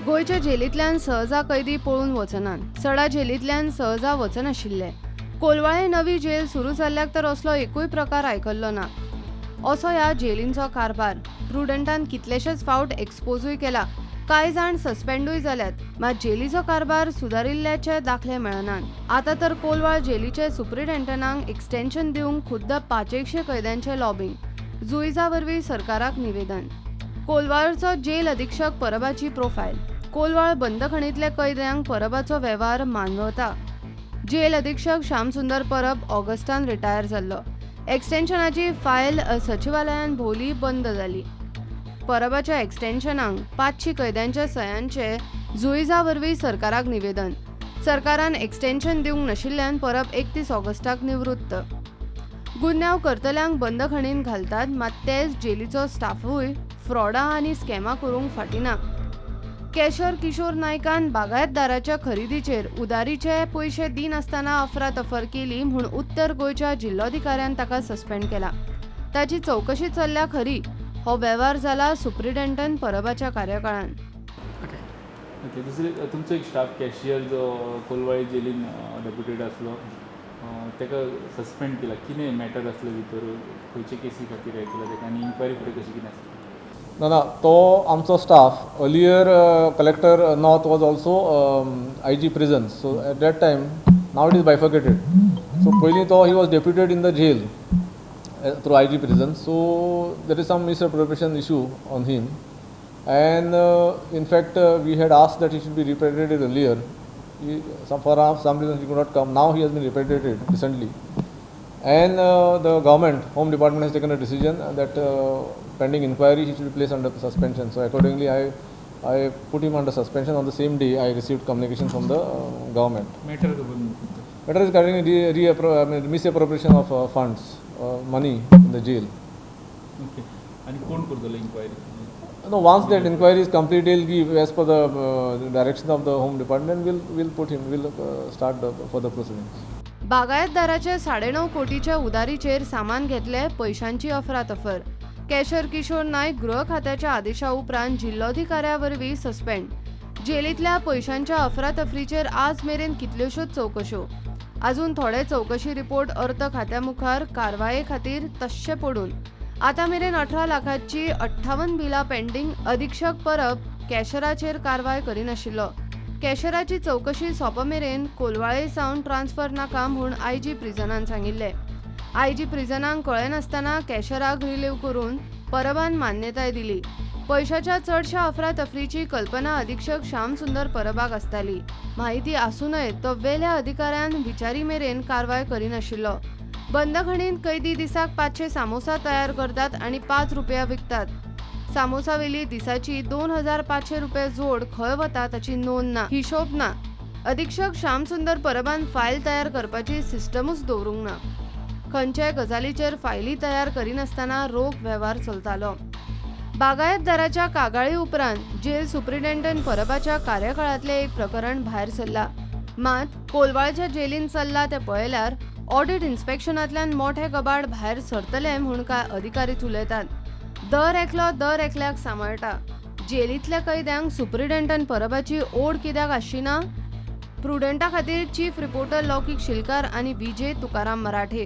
गोंयच्या जेलींतल्यान सहजा कैदी पळून वचनात. सडा जेलींतल्यान सहजा वचनाशिल्ले. कोलवाळे नवी जेल सुरू जाल्ल्याक तर असलो एकूय प्रकार आयकल्लो ना. असो ह्या जेलींचो कारभार प्रुडंटान कितलेशेच फावट एक्सपोजूय केला. कांय जाण सस्पेंडूय जाल्यात, मात जेलीचो कारभार सुदारिल्ल्याचे दाखले मेळनात. आतां तर कोलवाळ जेलीचे सुप्रिटेंडंटांक एक्सटेन्शन दिवंक खुद्द 500 कैद्यांचे लॉबींग, जुईजा वरवीं सरकाराक निवेदन. कोलवाळचो जेल अधीक्षक परबाची प्रोफायल. कोलवाळ बंदखणींतल्या कैद्यांक परबाचो वेव्हार मानवता. जेल अधीक्षक श्यामसुंदर परब ऑगस्टान रिटायर जाल्लो. एक्सटेन्शनाची फायल सचिवालयान भोवली बंद जाली. परबाच्या एक्सटेन्शनाक 500 कैद्यांच्या सयांचे जुईजा वरवीं सरकाराक निवेदन. सरकारान एक्सटेन्शन दिवंक नाशिल्ल्यान परब 31 ऑगस्टाक निवृत्त. गुन्यांव करतल्यांक बंदखणींत घालतात, मात तेच जेलीचो स्टाफूय फ्रॉडां आनी स्कॅमां करूंक फाटीं ना. कॅशर किशोर नायकान बागायतदाराच्या खरेदीचेर उदारीचे पयशे दिनासतना अफरातफर केली म्हूण उत्तर गोंयच्या जिल्लोधिकाऱ्यान ताका सस्पेंड केला. ताची चवकशी चल्ल्या खरी. हो वेव्हार जाला सुप्रिटेंडंट परबाच्या कार्यकाळान. ओके, दुसरे तुमचो एक स्टाफ कॅशियर जो कोलवाळे जेलीन डेप्युटेड आसलो, ताका सस्पेंड केला. कितें मॅटर आसलो भितर, खंयचे केसी खातीर हें केला ताका आनी इन्क्वायरी फुडें कशी कितें आसली? ना ना, तो आमचो staff earlier collector north was also IG prisons, so at that time, now it is bifurcated, so पयलीं तो he was deputed in the jail through IG prison. So there is some misappropriation issue on him, and in fact we had asked that he should be repatriated earlier. For some reason he could not come. Now he has been repatriated recently, and the government, Home Department has taken a decision that pending inquiry he should be placed under suspension. So accordingly I put him under suspension. On the same day I received communication from the government. Matter खबर? Matter is regarding I mean, misappropriation of funds, money in the jail. Okay, आनी कोण करतलो inquiry? No, once that inquiry is complete, they'll give as per the direction of the Home Department. We'll put him. We'll start the further proceedings. बागायतदाराचे 9.5 कोटीच्या उदारीचेर सामान घेतले, पयशांची अफरातफर. कॅशर किशोर नायक गृह खात्याच्या आदेशा उपरांत जिल्लोधिकाऱ्या वरवीं सस्पेंड. जेलींतल्या पयशांच्या अफरातफरीचेर आज मेरेन कितल्योश्योच चवकश्यो. अजून थोडे चवकशी रिपोर्ट अर्थ खात्या मुखार कारवाये खातीर तश्शे पडून. आतां मेरेन 18 लाखाची 58 बिलां पेंडींग. अधीक्षक परब कॅशराचेर कारवाय करिनाशिल्लो. कॅशराची चवकशी सोंप मेरेन कोलवाळे सावन ट्रान्सफर नाका म्हूण आयजी प्रिजनान सांगिल्लें. आयजी प्रिजनाक कळनासतना कॅशराक रिलीव करून परबान मान्यताय दिली. पयशाच्या चडशा अफरातफरीची कल्पना अधीक्षक श्यामसुंदर परबाक आसताली. माहिती आसूनय तो वेल्या अधिकाऱ्यान विचारी मेरेन कारवाय करिनाशिल्लो. बंदखणींत कैदी दिसाक 500 सामोसा तयार करतात आनी 5 रुपया विकतात. सामोसावेली दिसाची 2500 रुपये जोड खंय वता ताची नोंद ना, हिशोब ना. अधीक्षक श्यामसुंदर परबान फायल तयार करपाची सिस्टमूच दवरूंक ना. खंयच्याय गजालीचेर फायली तयार करिनासतना रोख वेव्हार चलतालो. बागायतदाराच्या कागाळी उपरांत जेल सुप्रिटेंडंट परबाच्या कार्यकाळांतलें एक प्रकरण भायर सरलां. मात कोलवाळच्या जेलीन चल्लां तें पळयल्यार ऑडिट इन्स्पेक्शनांतल्यान मोठे कबाड भायर सरतले म्हूण कांय अधिकारीच उलयतात. दर एकलो दर एकल्याक सांबाळटा. जेलींतल्या कैद्यांक सुप्रिटेंडंट परबाची ओड कित्याक आसची ना? प्रुडंटा खातीर चीफ रिपोर्टर लौकीक शिलकार आनी विजय तुकाराम मराठे.